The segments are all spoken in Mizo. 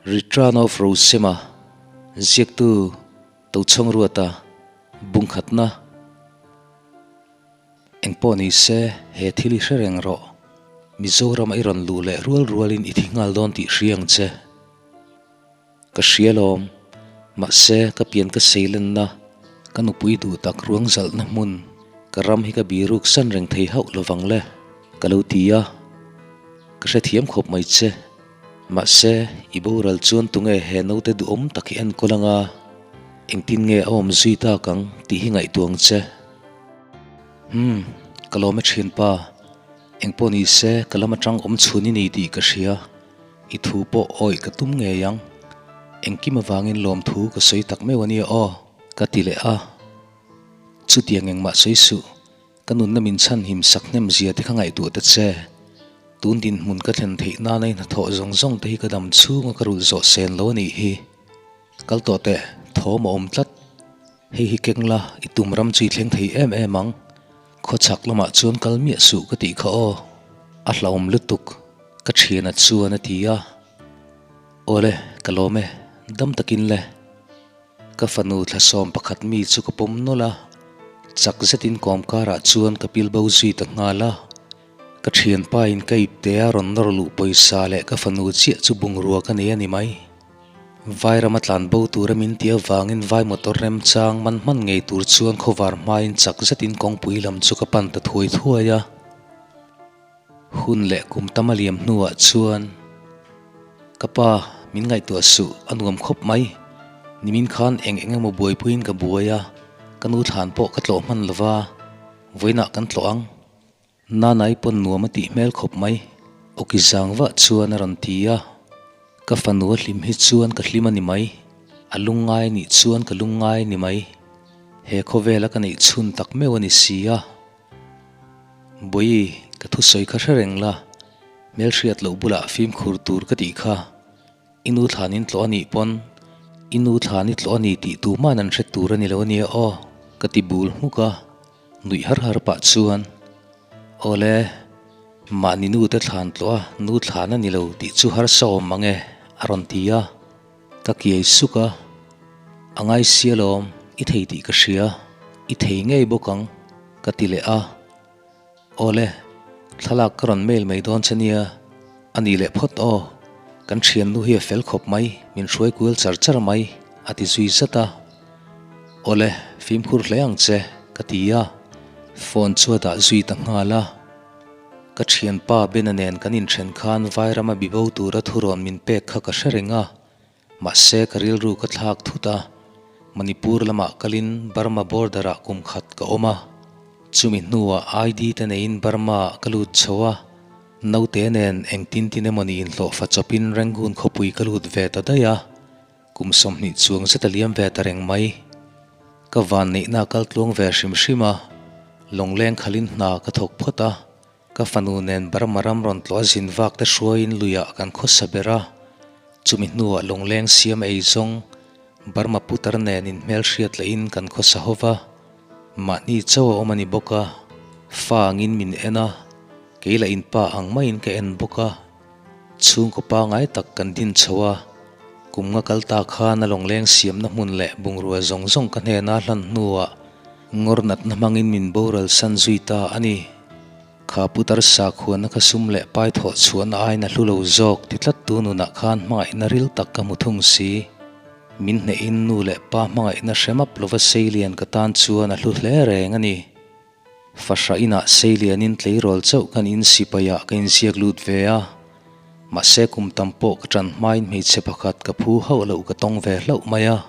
Return of Rosema, ziaktu Tochhawng Ruata, bungkhatna. Engpawh ni se, he thil i hre reng rawh. Mizoram a i rawn luh leh rual rualin i thi nghal dawn tih hria ang che. Ka hria lawm. Mahse, ka pian ka seilenna, ka nupui duh tak ruang zalhna hmun, ka ram hi ka biruk san reng thei hauh lovang le, ka lo ti a. Ka hrethiam khawp mai che. Mahse, i boral chuan tunge he naute duhawm tak hi enkawl anga engtin nge a awm zui tak ang tih hi ngaihtuah ang che. Umm, ka lawm e thianpa. Engpawh ni se, ka lam atang awm chhun i ni tih ka hria. I thu pawh awih ka tum ngei ang. Engkim avangin lawmthu ka sawi tak meuh a nia aw, ka ti leh a. Chutiang engmah sawi suh, ka nunna min chhan him sak hnem zia te kha ngaihtuah ta che. Tun dinhmun ka thlen theih nana i hnathawh zawng zawng te hi ka dam chhunga ka rulh zawh sen lo a nih hi. Kal tawh teh, thawm a awm tlat. Hei hi keng la, i tum ram chu i thleng thei em em ang. Khawchhak lamah chuan kal miah suh ka tih kha aw. A hlauhawm lutuk, ka thiana chuan a ti a. Awle, ka lawm e, dam takin le. Ka fanu thlasawm pakhat mi chu ka pawm nawlh a, chak zetin kawmkarah chuan ka pil bo zui ta nghal a. Ka thianpa in ka ipte a rawn nawr luh pawisa leh ka fanu chiah chu bungrua ka nei a ni mai. Vai rama tlan bo tura min ti avangin vai motor remchang man hman ngei tur chuan khawvar hmain chak zetin kawngpui lam chu ka pan ta thuai thuai a. Hun leh kum tam a liam hnuah chuan ka pa min ngaihtuah suh a nuam khawp mai. Nimin khan eng eng emaw buaipuiin ka buai a, ka nu thlan pawh ka tlawh hman lova, vawiinah kan tlawh ang. Nanai pawn nuam a tih hmel khawp mai, awki zang vah chuan a rawn ti a. Ka fanu a hlim hi chuan ka hlim a ni mai, a lungngai a nih chuan ka lungngai a ni mai. He khawvela ka neih chhun tak meuh a ni si a. Bawihi, ka thusawi kha hre reng la, hmelhriat loh bulah fimkhur tur ka tih kha. I nu thlan in tlawh a nih pawn, i nu thlan i tlawh a ni tih tuman an hre tur a ni lo a nia aw, ka ti bul hmuk a. Nuih har har pah chuan, Awle, mahni nu te thlan tlawh a, nu thlan a ni lo tih chu harsa awm mang e, a rawn ti a. Ka kiai suk a, A ngai sia lawm, i thei tih ka hria, i thei ngei bawk ang, ka ti leh a. Awle, thlalak ka rawn mail mai dawn che nia, a ni leh phawt aw, kan thiannu hi a fel khawp mai, min hruai kual char char mai, a ti zui zat a. Awle, fimkhur hle ang che, ka ti a, phone chu a dah zui ta nghal a. Ka thianpa Bena nen kan inthen khan Vairama bibo tura thurawn min pek kha ka hre reng a, mahse ka rilru ka thlak thut a, Manipur lamah kalin Burma border ah kum khat ka awm a, chumi hnuah ID te neiin Burma ah ka lut chho a, naute nen engtin tin emawni inhlawhfa chawpin Rangoon khawpui ka lut ve ta daih a. Kum 20 chuang zet a liam ve ta reng mai. Ka van neihna a kal tluang ve hrim hrim a, lawngleng khalin hna ka thawk phawt a, ka fanu nen Burma ram rawn tlawh a zin vak te hruaiin luiah kan khawsa ber a, chumi hnuah lawngleng siam ei zawng Burma putar nen inhmelhriat lehin kan khawsa ho va, mahni chauh a awm a ni bawk a, fa angin min en a, kei lah in pa ang maiin ka en bawk a. Chhungkaw pangai tak kan din chho a, kum nga kal ta khan a lawngleng siamna hmun leh bungrua zawng zawng ka hnena hlan hnuah ngawr natna hmangin min boral san zui ta a ni. Kha putar sakhuana kha sum leh pai thawh chhuahna aiin a hlu lo zawk ti tlat tu nunah khan hmangaihna ril tak ka hmu thung si. Min hnehin nu leh pa hmangaihna hre map lova seilian ka tan chuan a hlu hle reng a ni. Fahra inah Seilianin tleirawl chauh kan in sipaiah ka inziak lut ve a, mahse kum tam pawh ka ṭan hmain hmeichhe pakhat ka phu hauh loh ka tawng ve hlauh mai a.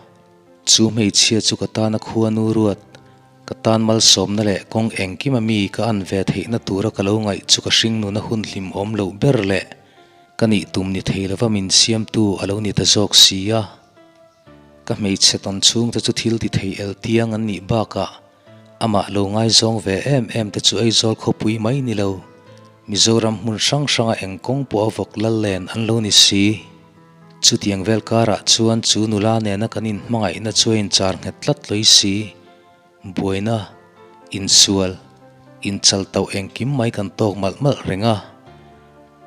Chu hmeichhia chu ka tana khuanu ruat, ka tan malsawmna leh kawng engkima mi ka an ve theihna tura ka lo ngaih chu ka hring nuna hun hlim awm loh ber leh ka nih tum ni thei lova min siamtu a lo ni ta zawk si a. Ka hmeichhe tawn chhungte chu thil ti thei el tiang an nih bakah Amah lo ngaizawng ve em em te chu Aizawl khawpui mai ni lo, Mizoram hmun hrang hranga eng kawng pawh a vawk lal len an lo ni si. Chutiang vel karah chuan chu nula nena kan inhmangaihna chu a inchar nghet tlat lawih si. Buaina, insual, inchal tauh engkim mai kan tawk malh malh reng a.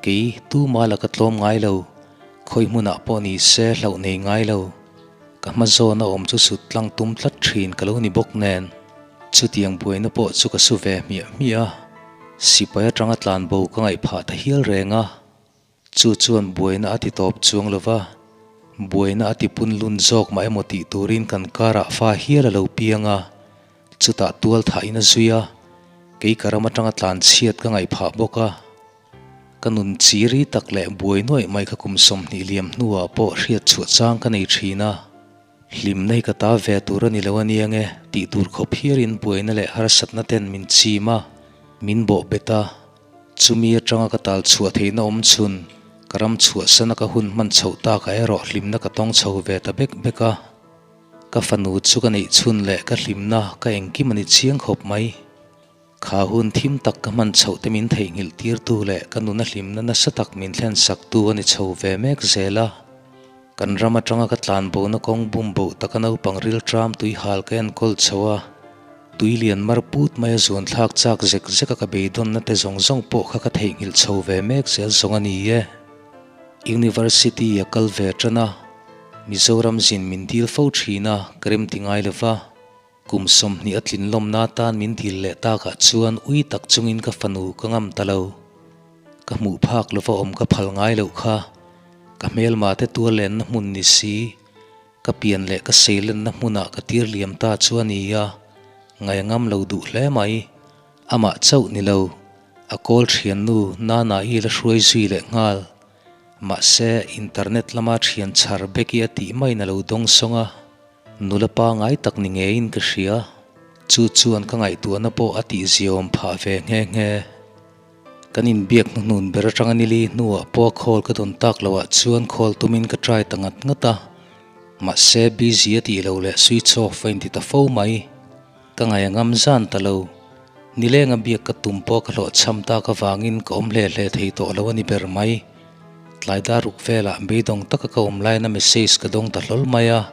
Kei, tuma la ka tlawm ngai lo. Khawi hmunah pawh ni se hlauh nei ngai lo. Ka hma zawn a awm chu sut tlang tum tlat thin ka lo ni bawk nen. Chutiang buaina pawh chu ka su ve hmiah hmiah a. Sipai atanga tlanbo ka ngaih phah ta hial reng a. Chu chuan buaina a ti tawp chuang lo va, buaina a ti pun lun zawk mah emaw tih turin kan karah fa hial a lo piang a, chutah tual thahin a zui a, kei ka ram atanga tlan chhiat ka ngaih phah bawk a. Ka nun chiri tak leh buai nuaih mai kha kum 20 liam hnuah pawh hriat chhuah chang ka nei thin a. Hlimna hi ka ta ve tur a ni lo a nia nge tih tur khawp hialin buaina leh harsatna ten min chim a, min bawh bet a. Chumi atanga ka tal chhuah theihna awm chhun, ka ram chhuahsana ka hun hman chhoh takah erawh hlimna ka tawng chho ve ta bek bek a. Ka fanu chu ka neih chhun leh ka hlimna ka engkim a ni chiang khawp mai. Kha hun thim tak ka hman chhoh te min theihnghilh tirtu leh ka nuna hlimna nasa tak min thlen saktu a ni chho ve mek zel a. Kan ram atanga ka tlanbona kawng bum boh taka naupang rilṭam tui hal ka enkawl chho a, tui lian mar put mai a zuan thlak chak zek zek a ka beidawnna te zawng zawng pawh kha ka theihnghilh chho ve mek zel zawng a ni e. University a kal ve ṭan a, Mizoram zin min dil fo ṭhin a, ka remti ngai lo va. Kum 20 a tlin lawmna atan min dil leh takah chuan ui tak chungin ka fanu ka ngam ta lo. Ka hmuh phak lova awm ka phal ngai loh kha. Ka hmelma te tual lenna hmun ni si, ka pian leh ka seilenna hmunah ka tir liam ta chu a ni a, ngai a ngam lo duh hle mai. Amah chauh ni lo, a kawl thiannu Nana-i la hruai zui leh nghal. Mahse, internet lama thian chhar Becky a tih maiin a lo dawng sawng a. Nula pangai tak ni ngeiin ka hria. Chu chuan ka ngaihtuahna pawh a tihziawm phah ve nghe nghe. Kan inbiak hnuhnun ber atanga nili hnuah pawh a call ka dawn tak loah chuan call tumin ka try ta ngat ngat a. Mahse busy a tih loh leh switch off a inti ta fo mai. Ka ngaih a ngam zan ta lo. Nilenga biak ka tum pawh ka hlawhchham tak avangin ka awm hle hle thei tawh lo a ni ber mai. Tlai dar ruk velah beidawng taka ka awm laina message ka dawng ta hlawl mai a,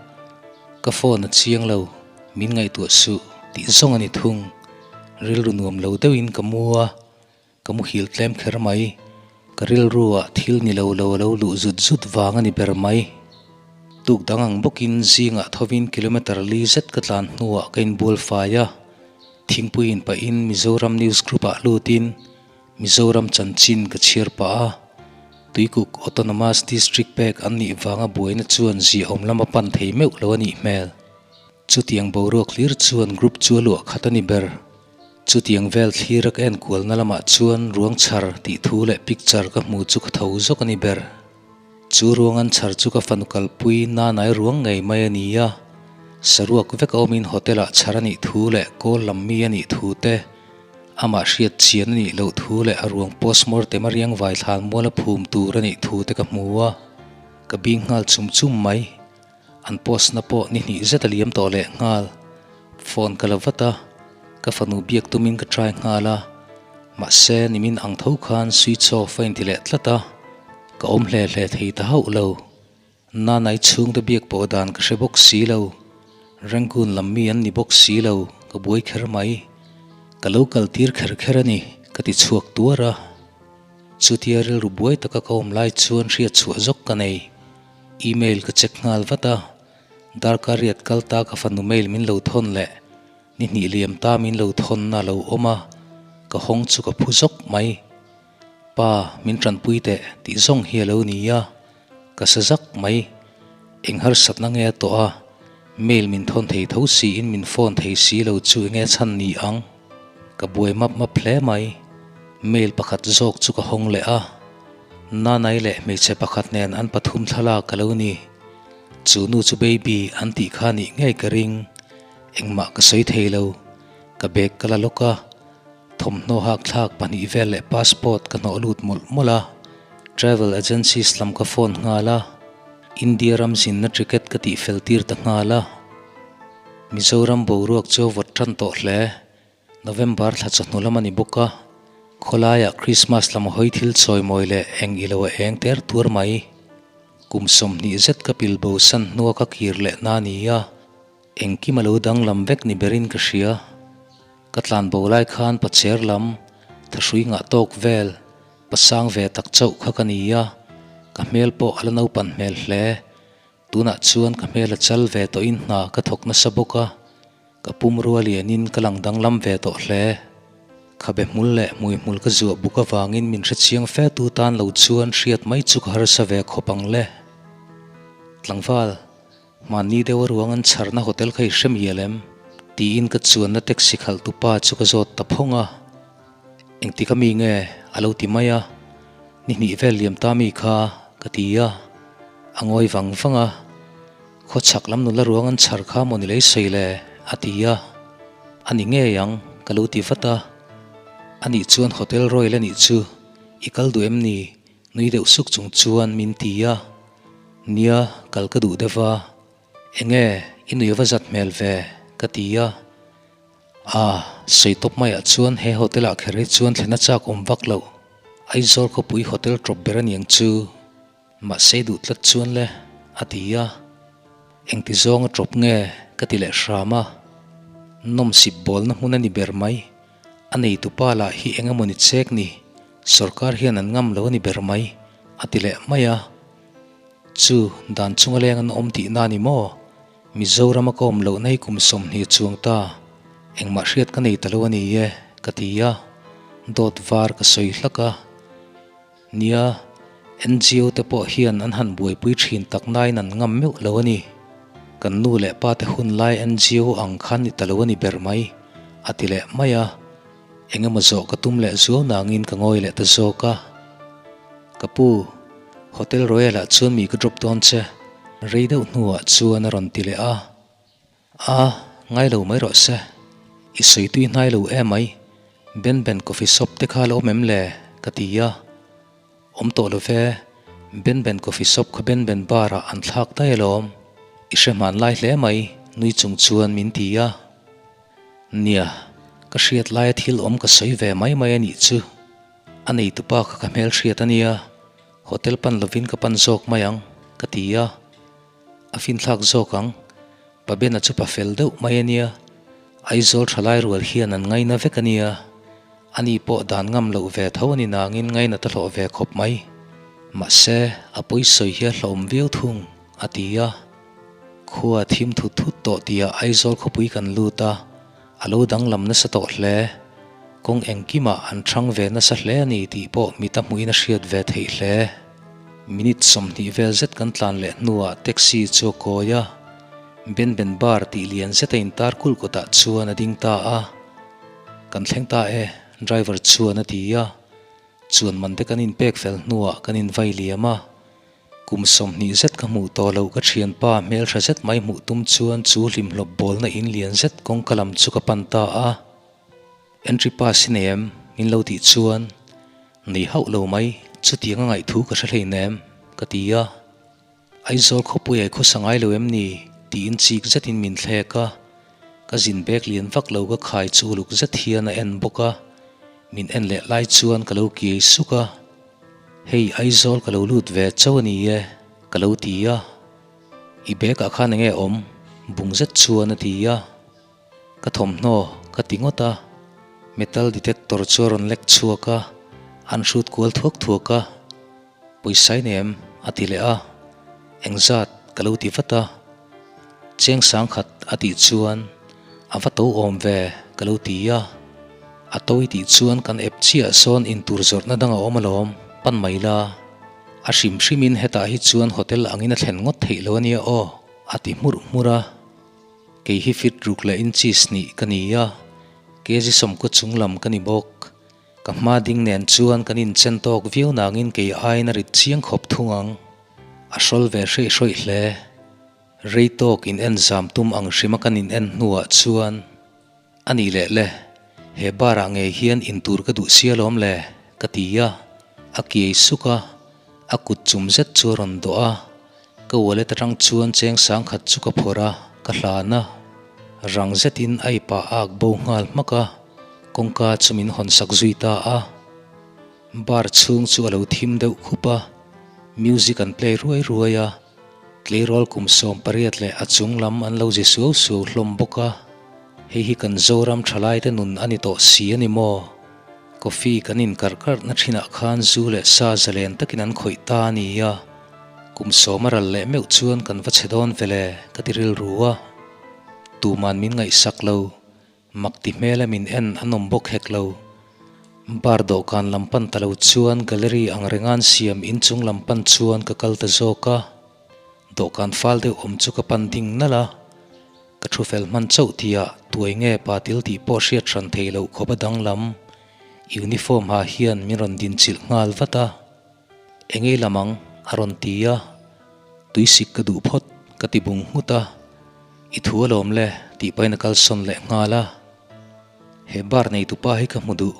ka phone a chiang lo, min ngaihtuah suh tih zawng a ni thung. Rilru nuam lo deuhin ka mu a, ka muhil tlem kher mai. Ka rilru ah thil ni lo lo a lo luh zut zut vang a ni ber mai. Tuk dang ang bawkin zingah thovin kilometre li zet ka tlan hnuah ka inbual fai a, thingpui in pahin Mizoram News Group ah lutin Mizoram chanchin ka chhiar pah a, Tuikuk Autonomous District pek an nih vanga buaina chuan ziahawm lam a pan thei meuh lo a nih hmel. Chutiang boruak hlir chuan group chu a luah khat a ni ber. Chutiang vel thlira ka enkualna lamah chuan ruang chhar tih thu leh picture ka hmu chu ka tho zawk a ni ber. Chu ruang an chhar chu ka fanu kalpui nanai ruang ngei mai a ni a, saruak vek a awmin hotel ah chhar a nih thu leh kawl lam mi a nih thu te, amah hriat chian a nih loh thu leh a ruang postmortem a riang vai thlan mual a phum tur a nih thu te ka hmu a, ka bing nghal chum chum mai. An post na pawh ni hnih zet a liam tawh leh nghal. Phone ka la vat a, ka fanu biak tumin ka try nghal a, mahse nimin ang tho khan switch off a inti leh tlat a, ka awm hle hle thei ta hauh lo. Nanai chhungte biak pawh dan ka hre bawk si lo, Rangoon lam mi an ni bawk si lo, ka buai kher mai. Ka lo kal tir kher kher a ni, ka ti chhuak tuar a. Chutia rilru buai taka ka awm lai chuan hriat chhuah zawk ka nei. Email ka check nghal vat a, darkar riat kal ta ka fanu mail min lo thawn leh ni hnih liam ta min lo thawnna a lo awm a, ka hawng chu ka phu zawk mai. Pa, min tanpui teh tih zawng hi a lo ni a, ka sa zak mai. Eng harsatna nge a tawh a, mail min thawn thei tho siin min phone thei si lo chu enge chhan ni ang? Ka buai map map hle mai. Mail pakhat zawk chu ka hawng leh a. Nanai leh hmeichhe pakhat nen an pathum thlalak a lo ni. Chu nu chu baby an tih kha nih ngei ka ring. Engmah ka sawi thei lo. Ka bag ka la lawk a. Thawmhnaw hak thlak pahnih vel leh passport ka hnawh lut mawlh mawlh a. Travel agencies lam ka phone nghal a. India ram zinna ticket ka tihfel tir ta nghal a. Mizoram boruak chu a vawt tan tawh hle. November thla chawhnu lam a ni bawk a, khawlaiah Christmas lam hawi thil chawimawi leh eng ilo a eng ter tuar mai. Kum 20 zet ka pil bo san hnua ka kir leh na a ni a, engkim a lo danglam vek ni berin ka hria. Ka tlan bo lai khan pacher lam, thahrui ngah tawk vel, pasang ve tak chauh kha ka ni a. Ka hmel pawh a la naupan hmel hle. Tunah chuan ka hmel a chal ve tawhin hna ka thawk nasa bawk a, ka pumrua lianin ka lang danglam ve tawh hle. Khabe hmul leh hmui hmul ka zuah buk avangin min hrechiang fe tu tan lo chuan hriat mai chu ka harsa ve khawp ang le. Tlangval, Mahni deuh a ruang an chharna hotel kha i hre mial em? tiin ka chuanna taxi khalh tu pa chu ka zawt ta phawng a. Engtik a mi nge? a lo ti mai a. Ni hnih vel liam ta mi kha ka ti a. A ngawi vang vang a. Khaw chhak lam nula ruang an chhar kha maw ni lei sawi le? a ti a. A ni ngei ang ka lo ti vat a. Anih chuan hotel Royal anih chu i kal duh em ni? Nui deuh suk chung chuan min ti a. Nia, kal ka duh deuh va. Enge, i nui va zat hmel ve, ka ti a. Ah, sawi tawp maiah chuan he hotel ah kher hi chuan thlen a chak awm vak loh. Aizawl khawpui hotel tawp ber a niang chu. Mahse i duh tlat chuan le, a ti a. Engti zawng a tawp nge, ka ti leh hram a. Nawmsip bawlna hmun a ni ber mai. A neitupa lah hi eng emaw ni chek ni. Sorkar hian an ngam lo a ni ber mai, a ti leh mai a. Chu, dan chunga leng an awm tihna a ni maw? Mizorama ka awm lohna hi kum 20 chuang ta, engmah hriat ka nei ta lo a ni e, ka ti a. Dawt var ka sawi hlak a. Nia, NGO te pawh hian an han buaipui thin tak nain an ngam meuh lo a ni. Kan nu leh pa te hun lai NGO ang khan ni ta lo a ni ber mai, a ti leh mai a. Eng emaw zawh ka tum leh zuau nangin ka ngawi leh ta zawk a. Ka pu, Hotel Royal ah chuan mi ka drop dawn che, rei deuh hnuah chuan a rawn ti leh a. A, ngai lo mai rawh se. I sawi tui hnai lo emai, Ben Ben coffee shop te kha la awm em le? ka ti a. Awm tawh lo ve, Ben Ben coffee shop kha Ben Ben bar ah an thlak daih alawm. I hre hmanlai hle mai, nui chung chuan min ti a. Nia, ka hriat laia thil awm ka sawi ve mai mai a nih chu. A neitupa kha ka hmel hriat a nia, hotel pan lovin ka pan zawk mai ang, ka ti a. A finthlak zawk ang, Pa Bena chu pa fel deuh mai a nia, Aizawl thalai rual hian an ngaina vek a nia. Ani pawh dan ngam loh ve tho a ni nangin ngaina ta hlawh ve khawp mai. Mahse, a pawisawi hi a hlawm viau thung, a ti a. Khua thim thut thut tawh tihah Aizawl khawpui kan lut a, a lo danglam nasa tawh hle. Kawng engkimah an hrang ve nasa hle a ni tih pawh mita hmuhin a hriat ve theih hle. Minute 20 vel zet kan tlan leh hnuah taxi chu a kawi a, Ben Ben Bar tih lian zeta intar kulh kawtah chuan a ding ta a. Kan thleng ta e, driver chuan a ti a. Chuan man te kan inpek fel hnuah kan invai liam a. Kum 20 zet ka hmuh tawh loh ka thianpa hmeltha zet mai hmuh tum chuan chu hlimhlawp bawlna in lian zet kawngka lam chu ka pan ta a. Entry pass i nei em? Min lo tih chuan nei hauh lo mai, chutiang a ngaihthu ka hre hleinem, ka ti a. Aizawl khawpui ai khawsa ngai lo em ni? tiin chik zetin min thlek a. Ka zin bag lian vak lo ka khai chu uluk zet hian a en bawk a. Min en leh lai chuan ka lo kiai suk a. Hei Aizawl ka lo lut ve chauh a ni e, ka lo ti a. I bag ah khan enge awm? Bung zet chuan a ti a. Ka thawmhnaw ka ti ngawt a. Metal detector chu a rawn lek chhuak a, an hrut kual thuak thuak a. Pawisa i nei em? a ti leh a. Engzat? ka lo ti vat a. Cheng sangkhat a tih chuan a va to awm ve ka lo ti a. A to i tih chuan kan ep chiah sawn intur zawrhna dang a awm alawm, pan mai la. A hrim hrimin hetah hi chuan hotel angin a thlen ngawt theih lo ania aw, a ti hmurh hmurh a. Kei hi fit ruk leh inches hnih ka ni a, kg 90 chung lam ka ni bawk. Ka hma ding nen chuan kan inchen tawk viau nangin kei aiin a rit chiang khawp thung ang. A hrawl ve hreih hrawih hle. Rei tawk in en zam tum ang hrima kan in en hnuah chuan, A nih leh le, he bar ah ngei hian in tur ka duh sia lawm le, ka ti a. A kiai suk a, a kut chum zet chu a rawn dawh a. Ka wallet atang chuan cheng sangkhat chu ka phawrh a, ka hlan a. Rang zetin a ipa a ak bo nghal hmak a, kawngka chu min hawn sak zui ta a. Bar chhung chu a lo thim deuh khup a, music an play ruai ruai a, tleirawl kum 18 leh a chung lam an lo zi suau suau hlawm bawk a, hei hi kan Zoram thalaite nun a ni tawh si a ni maw? Coffee kan in karh karh na thinah khan zu leh sa zalen takin an khawih ta a ni a. Kum sawma ral leh meuh chuan kan va che dawn vele ka ti rilru a. Tuman min ngaihsak lo, mak ti hmela min en an awm bawk hek lo. Bar dawhkan lam pan ta lo chuan gallery ang rengan siam inchung lam pan chuan ka kal ta zawk a. Dawhkan fal deuh awm chu ka pan ding nalh a. Ka thu fel hman chauh tihah tuai nge pa til tih pawh hriat hran thei loh khawp a danglam. Uniform ha hian min rawn dinchilh nghal vat a. Engei lam ang? a rawn ti a. Tuisik ka duh phawt ka ti bung nghut a. I thu alawm le tih pahin a kalsawn leh nghal a. He bar neitupa hi ka hmu duh.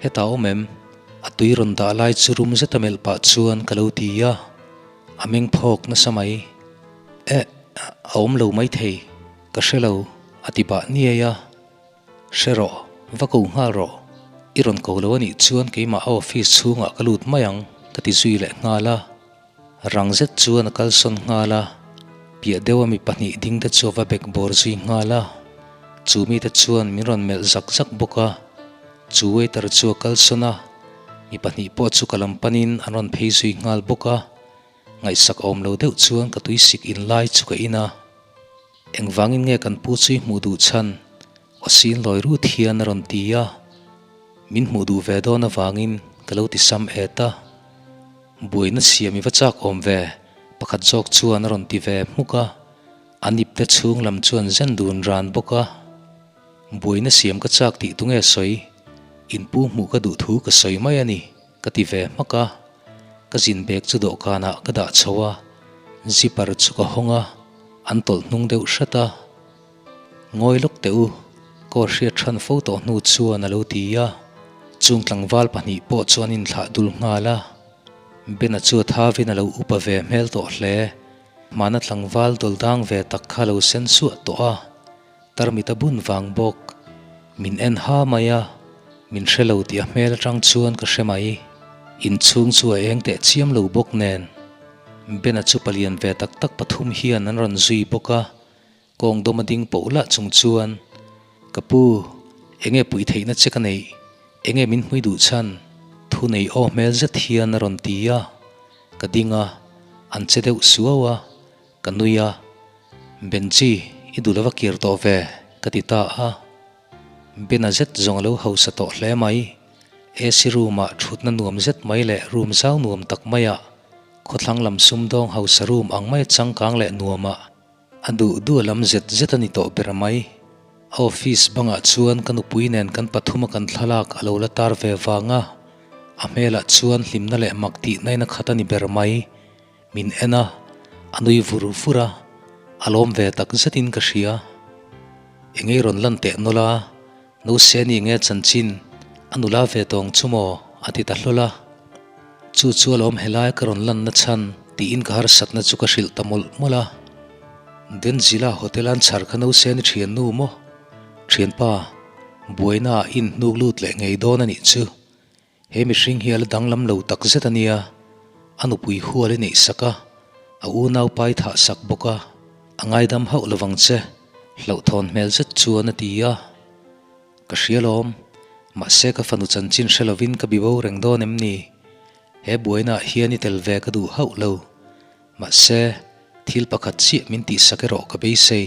Hetah awm em? A tui rawn dah lai chu rum zeta melh pah chuan ka lo ti a. A meng phawk nasa mai. Eh, a awm lo maithei, ka hre lo, a ti bah niai a. Hre rawh, va ko nghal rawh. I rawn ko lo a nih chuan keimah a office chhungah ka lut mai ang, ka ti zui leh nghal a. Rang zet chuan a kalsawn nghal a, piah deuha mi pahnih ding te chu a va bek bawr zui nghal a. Chu mite chuan min rawn melh zak zak bawk a. Chu waiter chu a kalsawn a, mi pahnih pawh chu ka lam panin an rawn phei zui nghal bawk a. Ngaihsak awm lo deuh chuan ka tuisik in lai chu ka in a. Engvangin nge kan pu chu i hmuh duh chhan? Awsin lawi rut hian a rawn ti a. Min hmuh duh ve dawn avangin ka lo ti sam et a. Buaina siam i va chak awm ve, pakhat zawk chuan a rawn ti ve hmuk a. A nipte chhung lam chuan zen dun ran bawk a. Buaina siam ka chak tih tunge sawi? In pu hmuh ka duh thu ka sawi mai a ni. Ka ti ve hmak a, ka zin bag chu dawhkanah ka dah chho a, zipper chu ka hawng a, an tawlh hnung deuh hrat a. Ngawi lawk teh u, ka aw hriat hran fo tawh hnu chuan a lo ti a, chung tlangval pahnih pawh chu an inthlah dul nghal a. Bena chu a thavin a lo upa ve hmel tawh hle, hmana tlangval dawlh dang ve tak kha a lo sen suah tawh a. Tarmit a bun vang bawk. Min en ha mai a, min hre lo tih a hmel atang chuan ka hre mai. Inchhung chu a eng teh chiam lo bawk nen. Bena chu palian ve tak tak pathum hian an rawn zui bawk a, kawng dawm a ding poh lah chung chuan, Ka pu, enge puih theihna che ka neih? Enge min hmui duh chhan? Thu nei aw hmel zet hian a rawn ti a, ka ding a, an che deuh suau a. Ka nui a, Benji, i duh lova kir tawh ve, ka ti ta a. Bena zet zawng a lo hausa tawh hle mai. AC room-ah thutna nuam zet mai leh room zau nuam tak maiah khawthlang lam sumdawng hausa room ang maia changkang leh nuamah a duh duh a lam zet zet a ni tawh ber mai. A office bangah chuan ka nupui nen kan pathuma kan thlalak a lo la tar ve vang a, a hmelah chuan hlimna leh mak tihna in a khat a ni ber mai. Min en a, a nui vur vur a, a lawm ve tak zetin ka hria. Engei rawn lan teh nawlh a, Nose ni nge chanchin, a nula ve tawng chu maw? a ti ta hlawl a. Chu chu a lawm helai ka rawn lanna chhan tiin ka harsatna chu ka hrilh ta mawlh mawlh a. Denzila hotel an chhar kha Nose ni thiannu maw? Thianpa, buaina ah in hnuk lut leh ngei dawn a nih chu. He mihring hi a la danglam lo tak zet a nia, a nupui hual i neih sak a, a unau pai thah sak bawk a, a ngaidam hauh lovang che, hlauhthawn hmel zet chuan a ti a. Ka hria lawm, mahse ka fanu chanchin hre lovin ka bibo reng dawn em ni? He buainaah hian i tel ve ka duh hauh lo, mahse thil pakhat chiah min tihsak erawh ka beisei.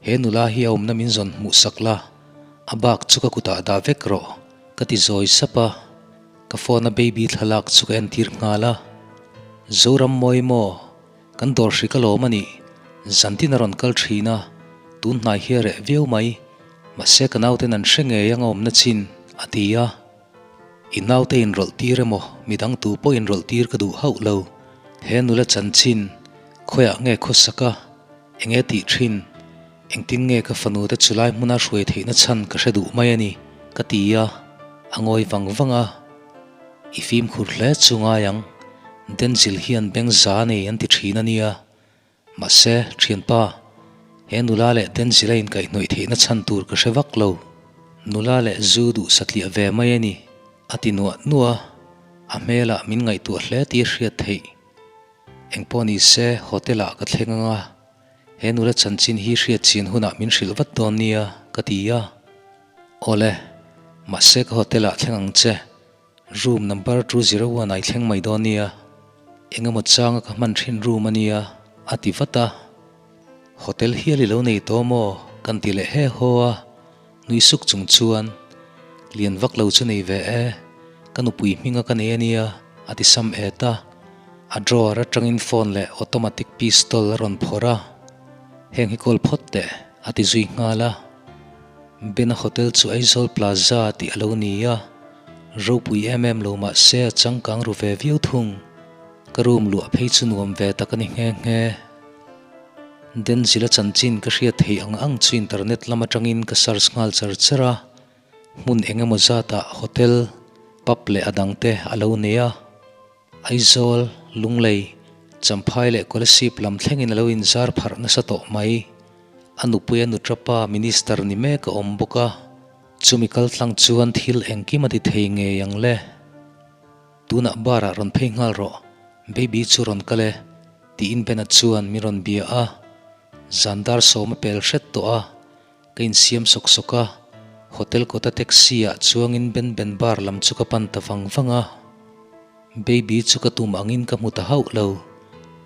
He nula hi a awmna min zawn hmuh sak la, a bak chu ka kutah dah vek rawh, ka ti zawi sap a. Ka phone a baby thlalak chu ka entir nghal a. Zoram mawi maw, kan dawr hri ka lawm a nih, zantin a rawn kal thin a, tun hnai hi a reh viau mai, mahse ka nauten an hre ngei ang a awmna chin, a ti a. I naute inrawlh tir emaw midang tu pawh inrawlh tir ka duh hauh lo, he nula chanchin khawiah nge khawsak a? Enge tih thin? Engtin nge ka fanu te chulai hmuna hruai theihna chhan ka hre duh mai a ni, ka ti a, a ngawi vang vang a. I fimkhur hle chu ngai ang, Denzil hian beng za nei an ti thin a nia. Mahse, thianpa, he nula leh Denzil a inkaihhnawih theihna chhan tur ka hre vak lo. Nula leh zu duh satliah ve mai a ni, a ti nuah nuah a, a hmelah min ngaihtuah hle tih a hriat theih. Engpawh ni se, hotel ah ka thleng ang a, he nula chanchin hi hriat chin hunah min hrilh vat dawn nia, ka ti a. Awle, mahse ka hotel ah thleng ang che, room number 201 ah i thleng mai dawn nia. Engemaw changa ka hman thin room a nia, a ti vat a. Hotel hial i lo nei tawh maw? Kan ti leh he haw a, nui suk chung chuan, Lian vak lo chu nei ve e, ka nupui hminga ka nei a nia, a ti sam et a. A drawer atangin phone leh automatic pistol a rawn phawrh a, Heng hi kawl phawt teh, a ti zui nghal a. Bena Hotel chu Aizawl Plaza tih a lo ni a, ropui em em lo mah se a changkang ru ve viau thung. Ka room luah phei chu nuam ve tak a ni nghe nghe. Denzila chanchin ka hriat theih ang ang chu internet lam atangin ka search nghal char char a, hmun eng emaw zatah hotel, pub leh a dangte a lo nei a. Aizawl, Lunglei, Champhai leh Kolasib lam thlengin a lo inzar pharh nasa tawh mai. A nupui a nutrapa Minister ni mek a awm bawk a, chumi kaltlang chuan thil engkim a ti thei ngei ang le. Tunah bar ah rawn phei nghal rawh, baby chu rawn kal e, tiin Bena chuan min rawn bia a. Zan dar sawm a pel hret tawh a, Ka insiam sawk sawk a, hotel kawta taxi ah chuangin Ben Ben bar lam chu ka pan ta vang vang a. Baby chu ka tum angin ka hmu ta hauh lo,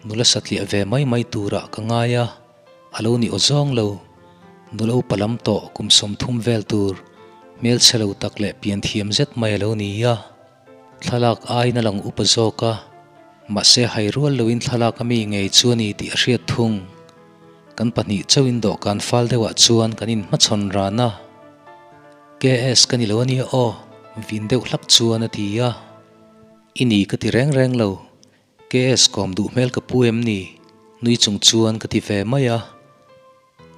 nula satliah ve mai mai turah ka ngai a, a lo ni aw zawng lo. Nula upa lam tawh kum 30 vel tur, hmelchhe lo tak leh pian thiam zet mai a lo ni a. Thlalak aiin a lang upa zawk a, mahse hai rual loin thlalak a mi ngei chu a ni tih a hriat thung. Kan pahnih chauhin dawhkan fal deuhah chuan kan inhmachhawn ran a. KS ka ni lo a nia aw, vin deuh hlak chuan a ti a. I ni ka ti reng reng lo, KS kawm duh hmel ka pu em ni? Nui chung chuan ka ti ve mai a.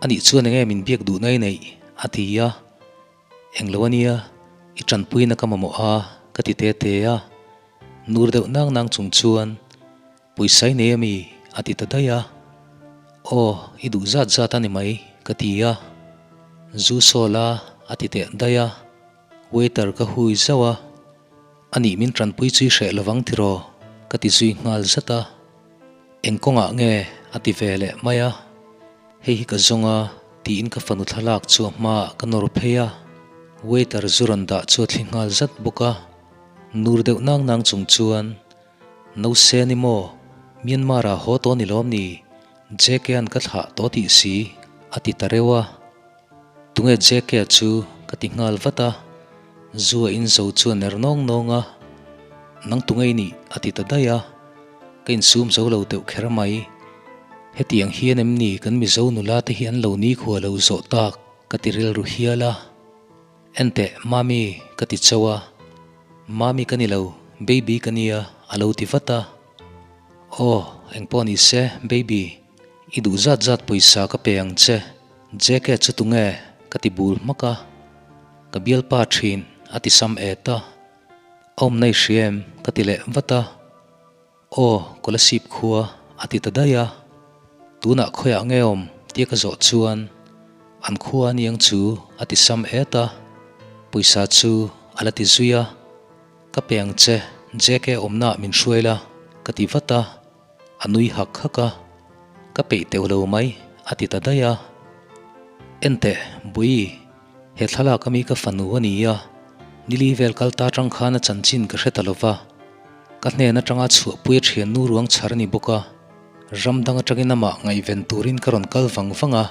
Anih chuan enge min biak duhna i neih? a ti a. Englo a nia, i tanpuina ka mamawh a, ka ti te te a. Nur deuh nang nang chung chuan, Pawisa i nei a mi? a ti ta daih a. Aw, i duh zat zat a ni mai, ka ti a. Zu saw la, a ti teh daih a. Waiter ka hui zauh a. Anih min tanpui chu i hreh lovang tiraw? ka ti zui nghal zat a. Eng kawngah nge? a ti ve leh mai a. Hei hi ka zawng a, tiin ka fanu thlalak chu a hmaah ka nawr phei a. Waiter zu rawn dah chu a thli nghal zat bawk a. Nur deuh nang nang chung chuan, No se ni maw? Myanmar ah haw tawh ni lawm ni? JK an ka thlah tawh tih si, a ti ta reuh a. Tunge JK chu? ka ti nghal vat a. Zu a in zo chu a ner nawng nawng a. Nang tunge i nih? a ti ta daih a. Ka insum zo lo deuh kher mai. Hetiang hian em ni kan Mizo nula te hi an lo nikhua lo zawh tak ka ti rilru hial a. Enteh, Mami, ka ti chauh a. Mami ka ni lo, Baby ka nia, a lo ti vat a. Aw, engpawh ni se, Baby, i duh zat zat pawisa ka pe ang che. JK chu tunge? ka ti bul hmak a. Ka bialpa thin, a ti sam et a. A awmna i hria em? ka ti leh vat a. Aw, Kolasib khua, a ti ta daih a. Tunah khawiah nge awm? tia ka zawh chuan, An khua a niang chu, a ti sam et a. Pawisa chu a la ti zui a. Ka pe ang che, JK awmnaah min hruai la, ka ti vat a. A nui hak hak a, Ka peih teuh lo mai, a ti ta daih a. Enteh, Bui, he thlalak ami ka fanu a ni a, nili vel kal ta atang khan a chanchin ka hre ta lo va. Ka hnen atanga chhuahpui a thiannu ruang chhar a ni bawk a, ram dang atangin amah ngaihven turin ka rawn kal vang vang a,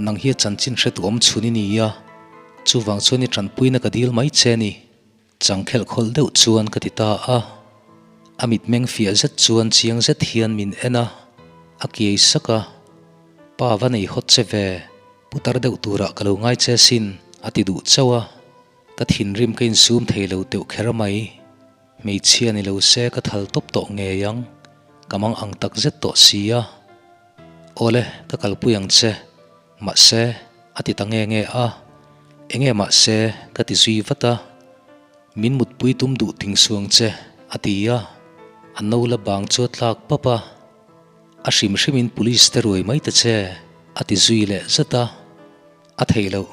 nang hi a chanchin hre tu awm chhun i ni a, chuvang chuan i tanpuina ka dil mai che a ni. Changkhelh khawlh deuh chuan ka ti ta a, a mitmeng fiah zet chuan chiang zet hian min en a, a kiai sak a, Pa va nei hawt che ve, putar deuh turah ka lo ngai che sin, a ti duh chauh a, ka thinrim ka insum thei lo teuh kher mai. Hmeichhia ni lo se ka thal tawp tawh ngei ang, ka mang ang tak zet tawh si a. Awle, ka kalpui ang che. Mahse, a ti ta nge nge a. Enge mahse, ka ti zui vat a. Min mutpui tum duh ting suang che, a ti a. A no la bang chu a tlak pap a. A hrim hrimin police te ruai mai ta che, a ti zui leh zat a. A theih loh,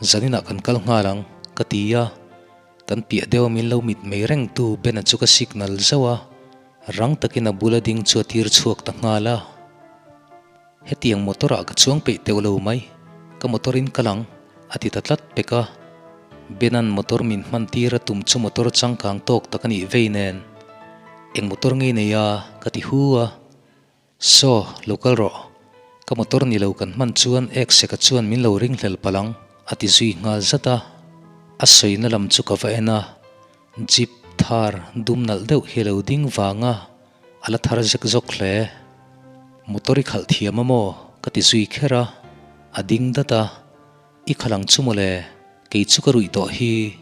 zaninah kan kal nghal ang, ka ti a. Kan piah deuh a min lo mit mei rengtu Bena chu ka signal zauh a. Rang takin a bula ding chu a tir chhuak ta nghal a. Hetiang motor ah ka chuang peih teuh lo mai, ka motor in kal ang, a ti ta tlat pek a. Benan motor min hman tir a tum chu motor changkang tawk tak a nih vei nen. Eng motor nge i nei a? ka ti hu a. Saw, lo kal rawh. Ka motor ni lo kan hman chuan ek seka chuan min lo ring hlel palh ang, a ti zui nghal zat a. A sawina lam chu ka va en a, Jeep thar dum nalh deuh hi a lo ding vang a, a la thar zek zawk hle. Motor i khalh thiam a maw? ka ti zui kher a, a ding dat a. I khalh ang chu mawle, kei chu ka ruih tawh hi.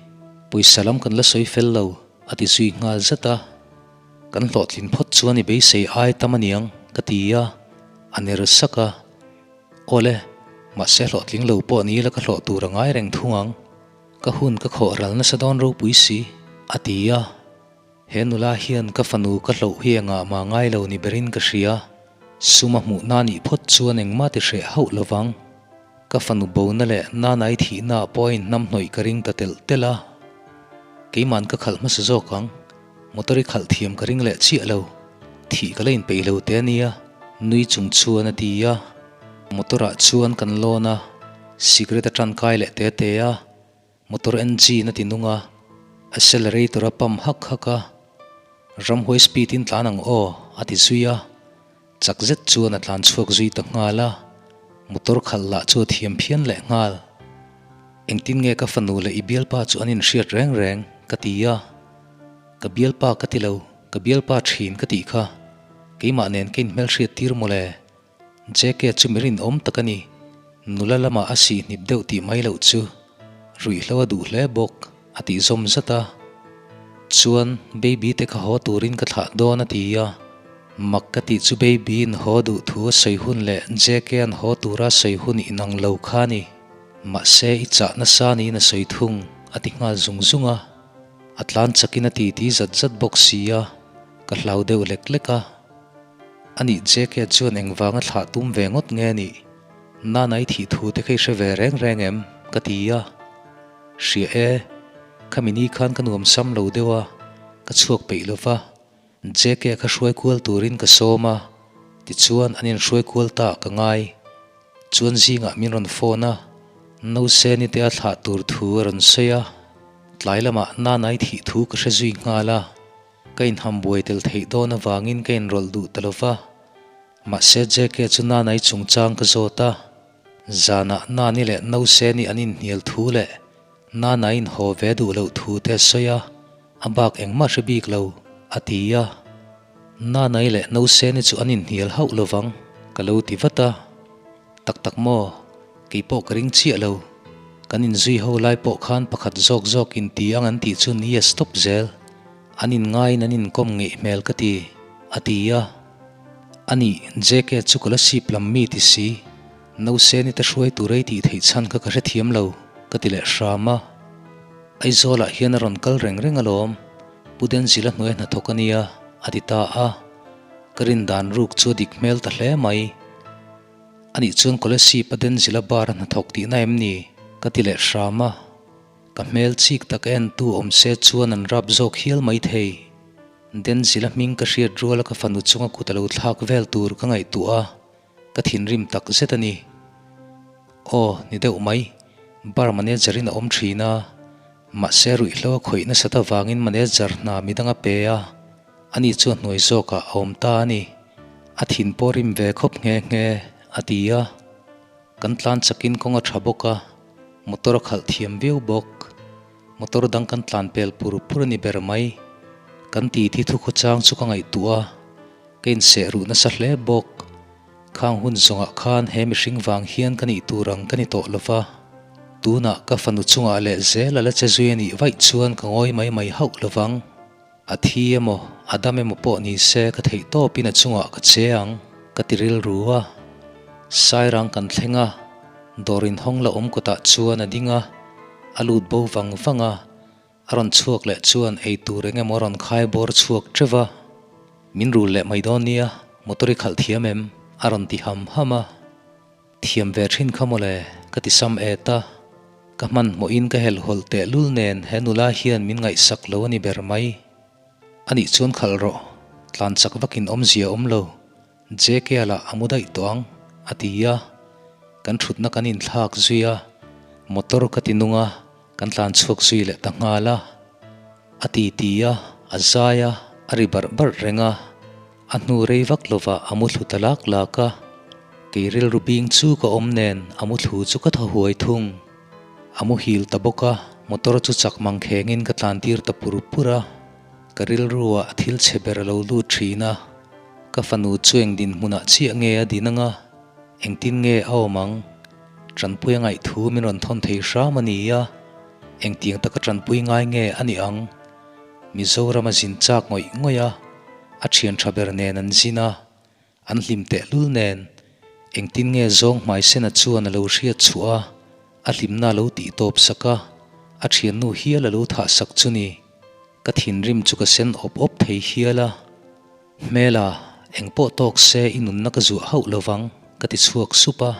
Pawisa lam kan la sawi fel lo, a ti zui nghal zat a. Kan hlawhtlin phawt chuan i beisei ai tam aniang ka ti a, a ner sak a. Awle, mahse hlawhtling lo pawh ni ila ka hlawh tur a ngai reng thung ang. Ka hun ka khawh ral nasa dawn ropui si, a ti a. He nula hian ka fanu ka hloh hi engah mah ngai lo ni berin ka hria. Sum a hmuh na nih phawt chuan engmah ti hreh hauh lo vang. Ka fanu bona leh nanai thihna ah pawh a inhnam hnawih ka ring ta telh telh a. Keiman ka khalh hmasa zawk ang. Motor i khalh thiam ka ring leh chiah lo. Thih ka la inpeih lo te a nia, nui chung chuan a ti a. Motor ah chuan kan lawn a, cigarette a tankai leh te te a. Motor engine a ti nung a, accelerator a pump hak hak a, ramhuai speed in tlan ang aw a ti zui a, chak zet chuan a tlan chhuak zui ta nghal a, motor khalh lah chu a thiam phian leh nghal. Engtin nge ka fanu leh i bialpa chu an inhriat reng reng? ka ti a, ka bialpa ka ti lo, ka bialpa thin ka tih kha, keimah nen ka inhmelhriat tir mawle. JK chu mi rinawm tak a ni. Nula lamah a sih hnip deuh tih mai loh chu ruihhlo a duh hle bawk a tih zawm zat a. Chuan baby te kha haw turin ka thlah dawn a ti a. Mak ka tih chu baby in haw duh thu a sawi hun leh JK an haw tura sawi hun inang lo kha a ni. Mahse i chah nasa niin a sawi thung a ti nghal zung zung a. A tlan chakin a titi zat zat bawk si a, ka hlau deuh lek lek a. Anih JK chuan engvanga thlah tum ve ngawt nge nih? Nanai thih thu te kha i hre ve reng reng em? ka ti a. Hria e, khami ni khan ka nuam sam lo deuh a, ka chhuak peih lo va. JK kha hruai kual turin ka sawm a, tichuan an inhruai kual ta ka ngai. Chuan zingah min rawn phone a, Nauseni te a thlah tur thu a rawn sawi a, tlai lamah Nanai thih thu ka hre zui nghal a. Ka inham buai tel theih dawn avangin ka inrawlh duh ta lo va. Mahse JK chu Nanai chungchang ka zawt a. Zanah Nani leh Nauseni an inhnial thu leh Nanai inhaw ve duh loh thu te a sawi a, a bak engmah hre bik lo, a ti a. Nanai leh Nauseni chu an inhnial hauh lo vang, ka lo ti vat a. Tak tak maw? Kei pawh ka ring chiah lo. Kan inzui ho lai pawh khan pakhat zawk zawk in ti ang an tih chu ni a stop zel. An inngaiin an inkawm ngeih hmel ka ti, a ti a. Anih, JK chu ka la sip lam mi ti si. Nauseni te hruai tur ei tih theih chhan kha ka hrethiam lo, ka ti leh hram a. Aizawlah hian a rawn kal reng reng alawm, Pu Denzila hnuai hnathawk a nia, a ti ta a. Ka rin dan ruk chu a dik hmel ta hle mai. Anih chuan Kolasib a Denzila bar a hnathawk tihna em ni? Ka ti leh hram a. Ka hmel chik tak a entu awm se chuan an rap zawk hial mai thei. Denzila hming ka hriat ruala ka fanu chunga kut a lo thlak vel tur ka ngaihtuah a, ka thinrim tak zet a ni. Aw, ni deuh mai. Bar manager in a awm thin a. Mahse ruihhlo a khawih nasat avangin manager hna midang a pe a, ani chu a hnuai zawkah a awm ta a ni. A thin pawh rim ve khawp nghe nghe, a ti a. Kan tlan chakin kawng a tha bawk a, motor a khalh thiam viau bawk. Motor dang kan tlan pel pur pur a ni ber mai. Kan titi thu khawchang chu ka ngaihtuah a, ka inseh ruh nasa hle bawk. Khang hun zawngah khan he mihring vang hian ka nih tur ang ka ni tawh lo va, tunah ka fanu chungah leh zel a la che zui a nih vaih chuan ka ngawi mai mai hauh lo vang. A thi emaw, a dam emaw pawh ni se ka theih tawpin a chungah ka che ang, ka ti rilru a. Sairang kan thleng a, dawr inhawng la awm kawtah chuan a ding a, a lut bo vang vang a. A rawn chhuak leh chuan ei tur eng emaw a rawn khai bawr chhuak teuh va, Min rul leh mai dawn nia, motor i khalh thiam em? a rawn ti ham ham a. Thiam ve thin kha mawle, ka ti sam et a. Ka hmanhmawhin ka helhhawlh tehlul nen he nula hian min ngaihsak lo a ni ber mai. Anih chuan khalh rawh, tlan chak vakin awmzia awm lo. JK lah a mu daih tawh ang, a ti a. Kan thutna kan inthlak zui a, motor ka ti nung a, kan tlan chhuak zui leh ta nghal a. A ti ti a, a zai a. A ri barh barh reng a, a hnu rei vak lovah a mu thlu ta lak lak a. Kei rilru bing chu ka awm nen a mu thlu chu ka thaw huai thung. A muhil ta bawk a, motor chu chak mang khengin ka tlan tir ta pur pur a. Ka rilruah thil chhe ber a lo lut thin a, ka fanu chu eng dinhmunah chiah nge a din anga, engtin nge a awm ang? Tanpui a ngaih thu min rawn thawn thei hram a ni a, engtiang taka tanpui ngai nge a nih ang? Mizoram a zin chak ngawih ngawih a, a thian tha ber nen an zin a, an hlim tehlul nen engtin nge zawng hmaisena chuan a lo hriat chhuah a, a hlimna a lo tih tawp sak a, a thiannu hial a lo thah sak chu ni. Ka thinrim chu ka sen awp awp thei hial a. Hmela, engpawh tawk se i nunna ka zuah hauh lovang, ka ti chhuak sup a.